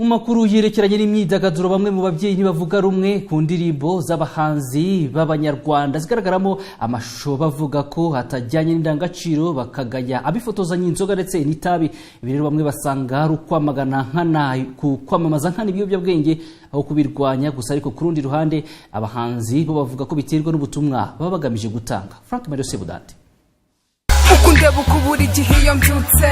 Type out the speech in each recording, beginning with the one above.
Mu makuru yerekeranye n'imyidagaduro, bamwe mu babyeyi ntibavuga rumwe ku ndirimbo z'abahanzi b'Abanyarwanda zigaragaramo amashusho bavuga ko hatajyanye n'indangagaciro, bakagaya abifotozanya inzoga ndetse n'itabi. Ibi rero bamwe basanga ari ukwamagana nkana ku kwamamaza nkana ibiyobyabwenge aho kubirwanya gusa. Ariko ku rundi ruhande, abahanzi bo bavuga ko biterwa n'ubutumwa baba bagamije gutanga. Frank Mario Sebudandi. Uko ndeba, uko buri gihe iyo mbyutse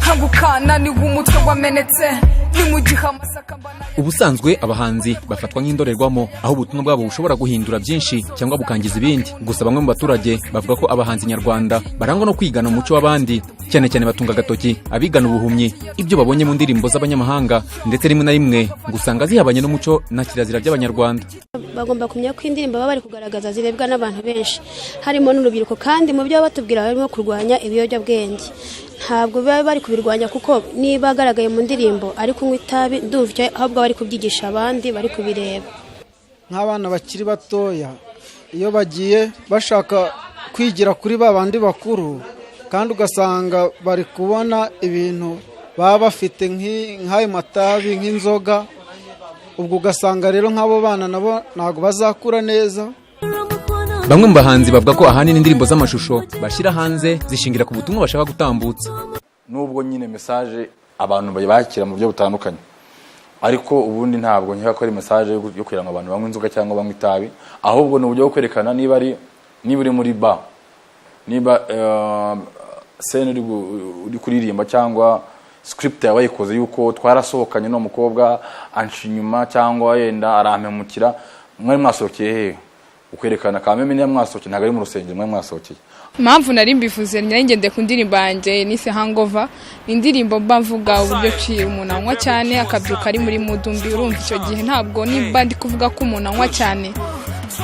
nkanguka naniwe, umutwe wamenetse, ni mu gihe amasaka mbana. Ubusanzwe abahanzi bafatwa nk'indorerwamo aho ubutumwa bwabo bushobora guhindura byinshi cyangwa bukangiza ibindi. Gusa bamwe mu baturage bavuga ko abahanzi nyarwanda barangwa no kwigana umuco w'abandi, cyane cyane batunga agatoki abigana ubuhumyi ibyo babonye mu ndirimbo z'abanyamahanga, ndetse rimwe na rimwe ngo usanga zihabanye n'umuco na kirazira by'Abanyarwanda. Bagomba kumenya ko indirimbo baba bari kugaragaza zirebwa n'abantu benshi, harimo n'urubyiruko, kandi mu byo baba batubwira harimo kurwanya ibiyobyabwenge. Ntabwo baba bari kubirwanya, kuko niba agaragaye mu ndirimbo ari kunywa itabi, ndumva icyo ahubwo bari kubyigisha abandi bari kubireba. Nk'abana bakiri batoya, iyo bagiye bashaka kwigira kuri ba bandi bakuru, kandi ugasanga bari kubona ibintu baba bafite nk'ayo matabi, nk'inzoga, ubwo ugasanga rero nk'abo bana nabo ntabwo bazakura neza. Bamwe mu bahanzi bavuga ko ahanini indirimbo z'amashusho bashyira hanze zishingira ku butumwa bashaka gutambutsa. Nubwo nyine message abantu bakira mu buryo butandukanye, ariko ubundi ntabwo nkeka ko ari message yo kugira ngo abantu banywe inzoga cyangwa banywe itabi, ahubwo ni uburyo bwo kwerekana niba uri muri bar, niba scene uri kuririmba cyangwa script yawe wayikoze yuko twarasohokanye n'uwo mukobwa anca inyuma cyangwa yenda arampemukira, mwari mwasohokeye hehe? Ukwerekana kameme niba mwasohokeye, ntabwo ari mu rusengero mwari mwasohokeye. Impamvu nari mbivuze, nari ngendeye ku ndirimbo yanjye nise "Hangover". Ni indirimbo mba mvuga uburyo ki umuntu anywa cyane akabyuka ari muri mood mbi. Urumva icyo gihe ntabwo nimba ndi kuvuga ko umuntu anywa cyane,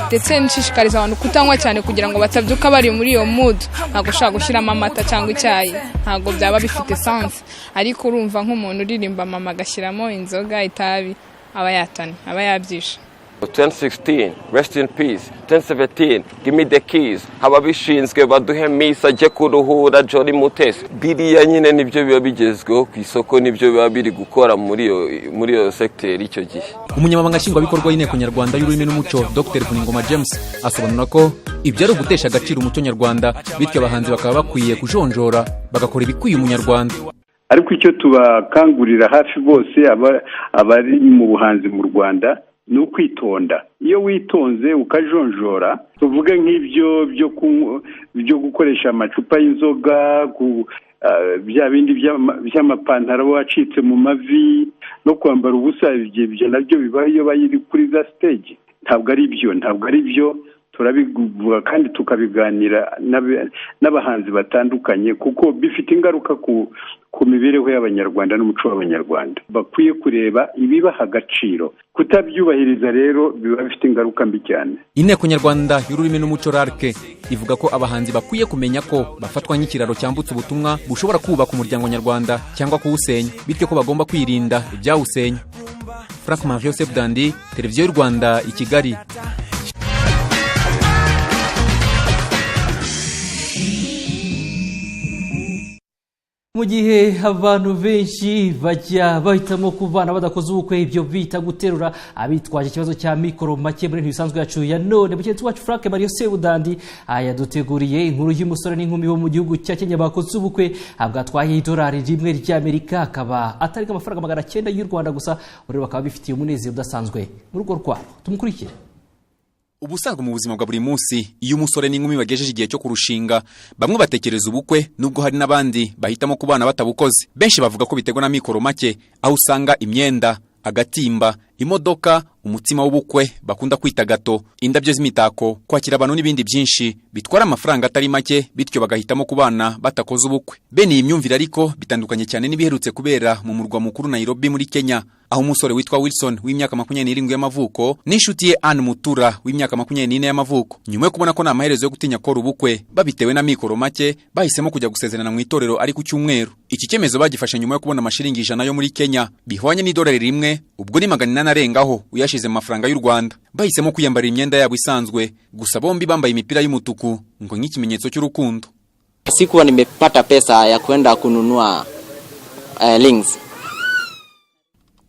ndetse nshishikariza abantu kutanywa cyane kugira ngo batabyuka bari muri iyo mood, ntabwo ushobora gushyiramo amata cyangwa icyayi, ntabwo byaba bifite sense. Ariko urumva nk'umuntu uririmba mama agashyiramo inzoga, itabi, aba yatanye, aba yabyishe. 2016, rest in peace. 2017, give me the keys. Ababishinzwe baduhe misi ajye kuruhura Jolly Mutesi. Biriya nyine nibyo biba bigezweho ku isoko, nibyo biba biri gukora muri iyo secteur icyo gihe. Umunyamabanga nshingwabikorwa w'Inteko Nyarwanda y'Ururimi n'Umuco, Dr Vuningoma James, asobanura ko ibyo ari ugutesha agaciro umuco nyarwanda, bityo abahanzi bakaba bakwiye kujonjora bagakora ibikwiye umunyarwanda. Ariko icyo tubakangurira hafi bose abari mu buhanzi mu Rwanda ni ukwitonda. Iyo witonze ukajonjora, tuvuge nk'ibyo byo gukoresha amacupa y'inzoga, bya bindi by'amapantaro acitse mu mavi no kwambara ubusa, ibyo nabyo bibaho iyo bari kuri za stage. Ntabwo ari byo, ntabwo ari byo. Turabivuga kandi tukabiganira n'abahanzi batandukanye, kuko bifite ingaruka ku mibereho y'Abanyarwanda n'umuco w'Abanyarwanda. Bakwiye kureba ibibaha agaciro. Kutabyubahiriza rero biba bifite ingaruka mbi cyane. Inteko Nyarwanda y'Ururimi n'Umuco, RALC, ivuga ko abahanzi bakwiye kumenya ko bafatwa nk'ikiraro cyambutse ubutumwa bushobora kubaka umuryango nyarwanda cyangwa kuwusenya, bityo ko bagomba kwirinda ibyawusenya. Frank Mario Dandi, Televiziyo y'u Rwanda, i Kigali. Mu gihe abantu benshi bajya bahitamo kubana badakoze ubukwe, ibyo bita guterura, abitwaje ikibazo cya mikoro make, muri ntibisanzwe yacu ya none mugenzi wacu Frank Mario Sebudandi yaduteguriye inkuru y'umusore n'inkumi bo mu gihugu cya Kenya bakoze ubukwe bwatwaye idolari 1 ry'Amerika, akaba atari amafaranga 900 y'u Rwanda gusa. Rero bakaba bifitiye umunezero udasanzwe mu rugo rwabo. Tumukurikire. Ubusanzwe mu buzima bwa buri munsi, iyo umusore n'inkumi bagejeje igihe cyo kurushinga, bamwe batekereza ubukwe, nubwo hari n'abandi bahitamo kubana batabukoze. Benshi bavuga ko biterwa na mikoro make, aho usanga imyenda, agatimba, imodoka, umutsima w'ubukwe bakunda kwita gato, indabyo z'imitako, kwakira abantu n'ibindi byinshi bitwara amafaranga atari make, bityo bagahitamo kubana batakoze ubukwe. Bene iyi myumvire ariko bitandukanye cyane n'ibiherutse kubera mu murwa mukuru Nairobi muri Kenya, aho umusore witwa Wilson w'imyaka 27 y'amavuko n'inshuti ye Anne Mutura w'imyaka 24 y'amavuko, nyuma yo kubona ko nta maherezo yo gutinya kora ubukwe babitewe na mikoro make, bahisemo kujya gusezerana mu itorero ari ku cyumweru. Iki cyemezo bagifashe nyuma yo kubona amashiringi 100 yo muri Kenya bihwanye n'idolari 1, ubwo ni 800 arengaho uyashize mu mafaranga y'u Rwanda. Bahisemo kwiyambarira imyenda yabo isanzwe, gusa bombi bambaye imipira y'umutuku ngo nk'ikimenyetso cy'urukundo. Sikuwa nimepata pesa ya kwenda kununua rings.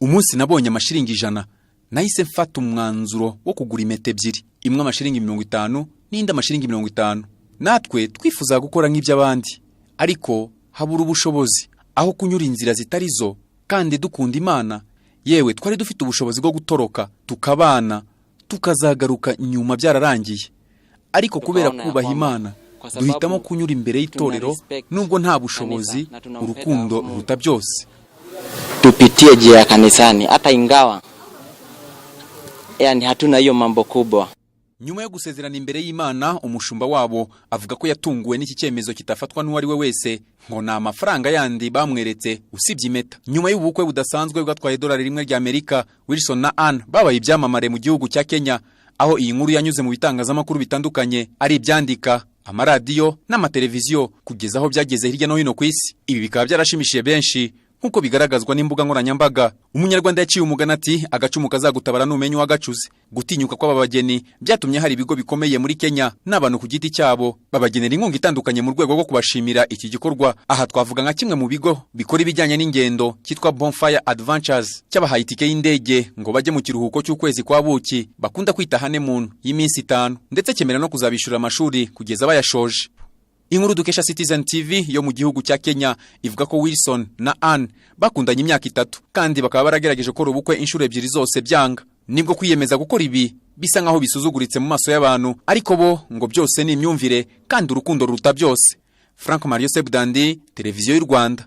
Umunsi nabonye amashiringi 100, nahise mfata umwanzuro wo kugura impeta ebyiri, imwe amashiringi 50 n'indi amashiringi 50. Natwe twifuza gukora nk'iby'abandi, ariko habura ubushobozi aho kunyura inzira zitari zo, kandi dukunda Imana. Yewe, twari dufite ubushobozi bwo gutoroka tukabana, tukazagaruka nyuma byararangiye, ariko kubera Tukaona ya kubaha kwamba Imana kwa sababu duhitamo kunyura imbere y'itorero, tuna respect nubwo nta bushobozi, kanisa na tunampenda urukundo Mungu. ruruta byose. Tupitie njia ya kanisani hata ingawa yani hatuna hiyo mambo kubwa. Nyuma yo gusezerana imbere y'Imana, umushumba wabo avuga ko yatunguwe n'iki cyemezo kitafatwa n'uwo ari we wese, ngo ni amafaranga yandi bamweretse usibye impeta. Nyuma y'ubukwe budasanzwe bwatwaye $1 ry'Amerika, Wilson na Ann babaye ibyamamare mu gihugu cya Kenya, aho iyi nkuru yanyuze mu bitangazamakuru bitandukanye, ari ibyandika, amaradiyo n'amateleviziyo, kugeza aho byageze hirya no hino ku isi. Ibi bikaba byarashimishije benshi nk'uko bigaragazwa n'imbuga nkoranyambaga. Umunyarwanda yaciye umugani ati: "Agacumu kazagutabara numenya uwagacuze." Gutinyuka kw'aba bageni byatumye hari ibigo bikomeye muri Kenya n'abantu ku giti cyabo babagenera inkunga itandukanye mu rwego rwo kubashimira iki gikorwa. Aha twavuga nka kimwe mu bigo bikora ibijyanye n'ingendo cyitwa Bonfire Adventures, cyabahaye itike y'indege ngo bajye mu kiruhuko cy'ukwezi kwa buki bakunda kwita honeymoon y'iminsi 5, ndetse cyemera no kuzabishyura amashuri kugeza bayashoje. Inkuru dukesha Citizen TV yo mu gihugu cya Kenya ivuga ko Wilson na Ann bakundanye imyaka 3, kandi bakaba baragerageje gukora ubukwe inshuro ebyiri zose byanga. Nibwo kwiyemeza gukora ibi bisa nkaho bisuzuguritse mu maso y'abantu, ariko bo ngo byose ni imyumvire kandi urukundo ruruta byose. Frank Mario Sebdandi, Televiziyo y'u Rwanda.